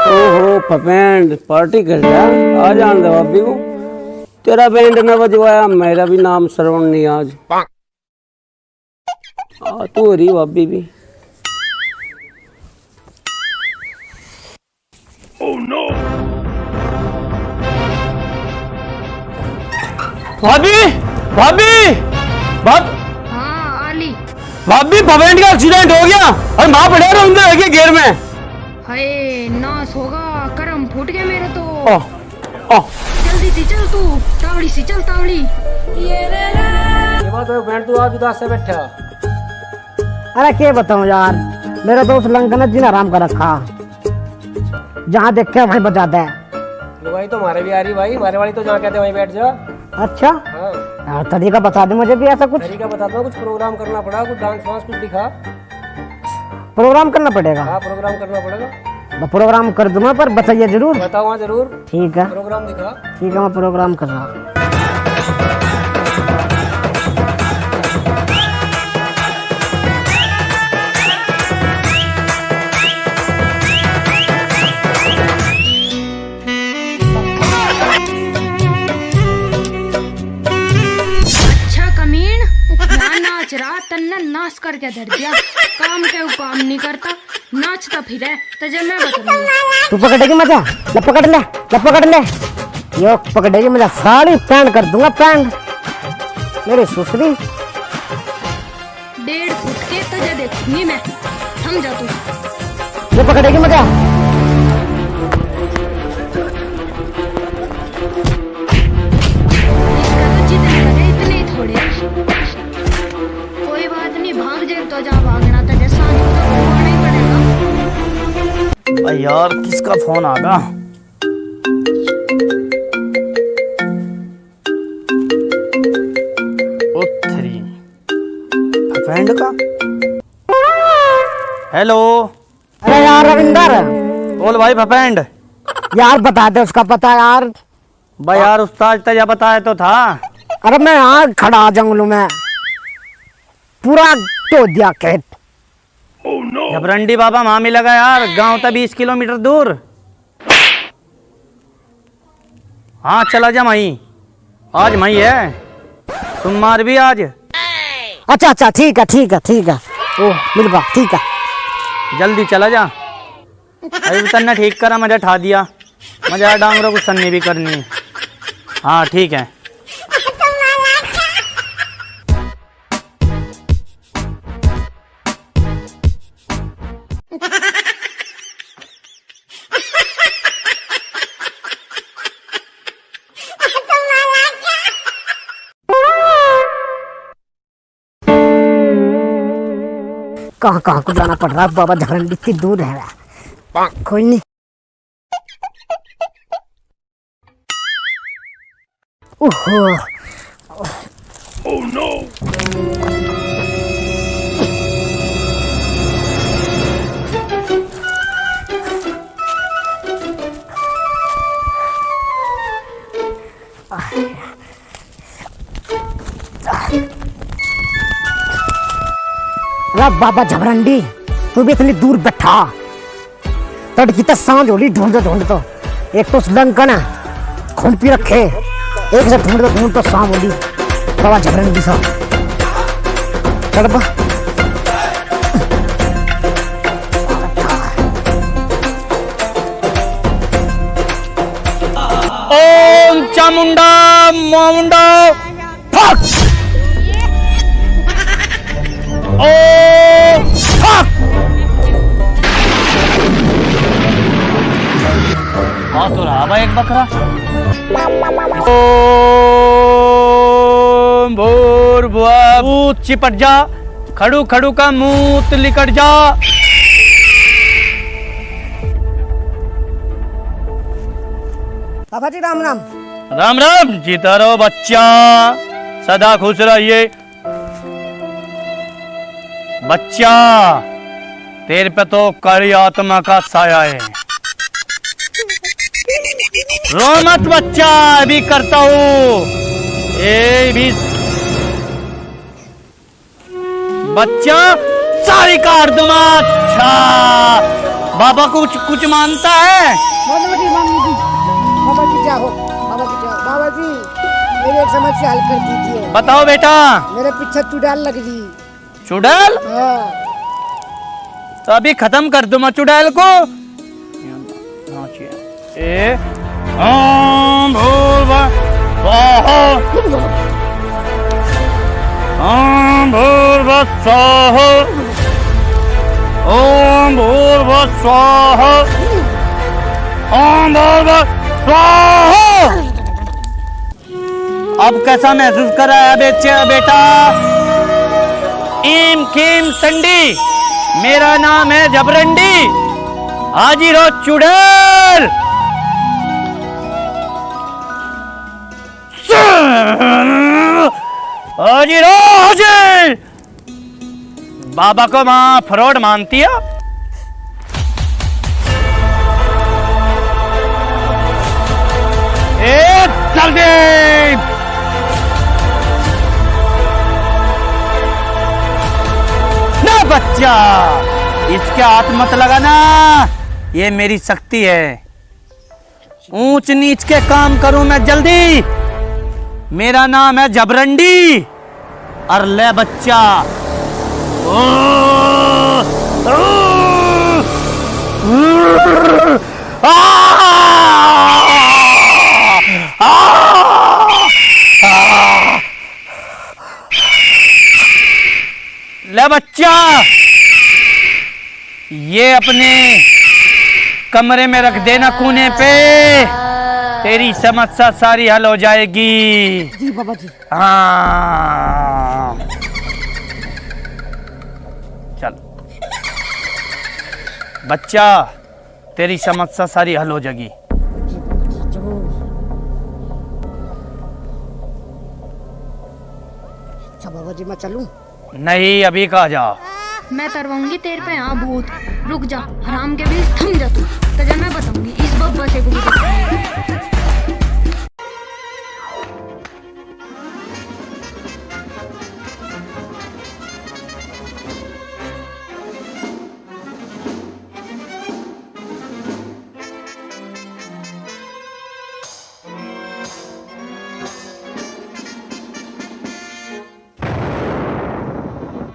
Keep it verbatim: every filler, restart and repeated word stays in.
ओहो, फपेंड, पार्टी कर जा, आ जान दे भाभी को। तेरा बैंड ना बजवाया, मेरा भी नाम श्रवण नहीं आज। आ, तू हो रही भाभी भी। भाभी, भाभी, भाभ-, हाँ, आली। भाभी, फपेंड का एक्सीडेंट हो गया और माँ पड़े रहो अंदर के घेर में। हाय, नाश होगा, करम फूट गया मेरा तो। ओ, ओ। जल्दी सी चल तू, तावड़ी सी चल, तावड़ी। ये बात है, फपेंड, तू आज उदास से बैठा। अरे, के बताऊं यार, मेरा दोस्त लंकन ने जीना हराम कर रखा। जहाँ देखे वहीं बजा दे। लुगाई तो हमारे भी आ रही भाई, हमारे वाली तो जहाँ कहते वहीं बैठ जा। अच्छा? हाँ। यार, तरीका बता दे मुझे भी ऐसा कुछ। तरीका बताता हूँ, कुछ प्रोग्राम करना पड़ा, कुछ डांस वांस कुछ दिखा। प्रोग्राम करना पड़ेगा? हाँ, प्रोग्राम करना पड़ेगा। मैं प्रोग्राम कर दूंगा, पर बताइए जरूर। बताऊंगा जरूर। ठीक है। प्रोग्राम दिखा। ठीक है, मैं प्रोग्राम कर रहा हूँ। अच्छा कमीण, यहाँ नाच रहा, तन्ने नाश करके धर दिया। काम के वो काम नहीं करता, नाचता फिरे, तुझे मैं बताऊंगी। तू पकड़ेगी मजा? ले पकड़ ले, ले पकड़ ले। यो पकड़ेगी मजा, साली पैंट कर दूंगा पैंट। मेरी सुसरी। डेढ़ फुट के तुझे देखूंगी मैं, थम जा तू। ये पकड़ेगी मजा। इसका तो जितने लगे इतने ही थोड़े हैं। कोई बात नहीं, भाग जाए तो जा भागना, तुझे सांझ को तो भागना ही पड़ेगा। भाई यार, किसका फोन आ गया? ओ तेरी, फपेंड का। हेलो। अरे यार रविंदर। बोल भाई फपेंड। यार बता दे उसका पता यार। भाई यार उस्ताद, तेजा बताया तो था। अरे मैं यहाँ खड़ा जंगलों में, पूरा ढो दिया खेत। जबरंडी बाबा वहां मिलेगा यार, गांव तक बीस किलोमीटर दूर। हाँ, चला जा माई, आज माई है, तुम मार भी आज। अच्छा, अच्छा, ठीक है, ठीक है, ठीक है। ओ, मिल गया, ठीक है। जल्दी चला जा। अभी तन्ने ठीक करा, मजा ठा दिया, मजा डांगरों को सन्नी भी करनी है। हाँ, ठीक है। कहाँ कहाँ को जाना पड़ रहा है, बाबा झगड़न इतनी दूर है। कोई नहीं। ओहो। Oh no! अरे बाबा झबरंडी, तू भी इतनी दूर बैठा। तड़की तो सांझ हो ली, ढूंढ तो, ढूंढ तो। एक तो उस लंकन है, खून पी रखे, एक से ढूंढ तो, ढूंढ तो सांझ हो ली। बाबा झबरंडी सा। तड़पा। ओम चामुंडा मामुंडा फक। ओम फक। आ तो रहा भाई एक बकरा। ओम भूर्भुवः भूत चिपट जा। खड़ू खड़ू का मूत लिकट जा। पापा जी, राम राम। राम राम, जीता रहो बच्चा, सदा खुश रहिए। बच्चा, तेरे पे तो काली आत्मा का साया है। रो मत बच्चा, अभी करता हूँ। ए भी बच्चा, सारी काट दूंगा। अच्छा, बाबा कुछ, कुछ मानता है? मानो जी, मानो जी। बाबा जी, क्या हो? बाबा जी, क्या हो? बाबा जी, मेरी एक समस्या हल कर दीजिए। बताओ बेटा। मेरे पीछे चुड़ैल लग गई। चुड़ैल? हाँ। तो अभी खत्म कर दूं मैं चुड़ैल को। ए, ओम भूर्भुवः स्वाहा। ओम भूर्भुवः स्वाहा। ओम भूर्भुवः स्वाहा। ओम भूर्भुवः स्वाहा। अब कैसा महसूस कर रहा है बेचे-, बेटा? ईम कीम संडी, मेरा नाम है जबरंडी। हाजिर हो चुड़ैल। हाजिर हो हाजिर। बाबा को माँ फ्रॉड मानती है? ए, जल्दी! ना बच्चा, इसके हाथ मत लगाना, ये मेरी शक्ति है। ऊंच नीच के काम करूं मैं जल्दी। मेरा नाम है जबरंडी। और ले बच्चा। ले बच्चा, ये अपने कमरे में रख देना कोने पे, तेरी समस्या सारी हल हो जाएगी। जी बाबा जी। हाँ, चल बच्चा, तेरी समस्या सारी हल हो जाएगी। जी बाबा जी, जरूर। अच्छा बाबा जी, मैं चलूं? नहीं, अभी कहाँ जा। मैं तरवाऊंगी तेरे पे हाँ भूत। रुक जा, हराम के बीज, थम जा तू। तुझे मैं बताऊंगी इस बब्बा से को भी बताऊंगी।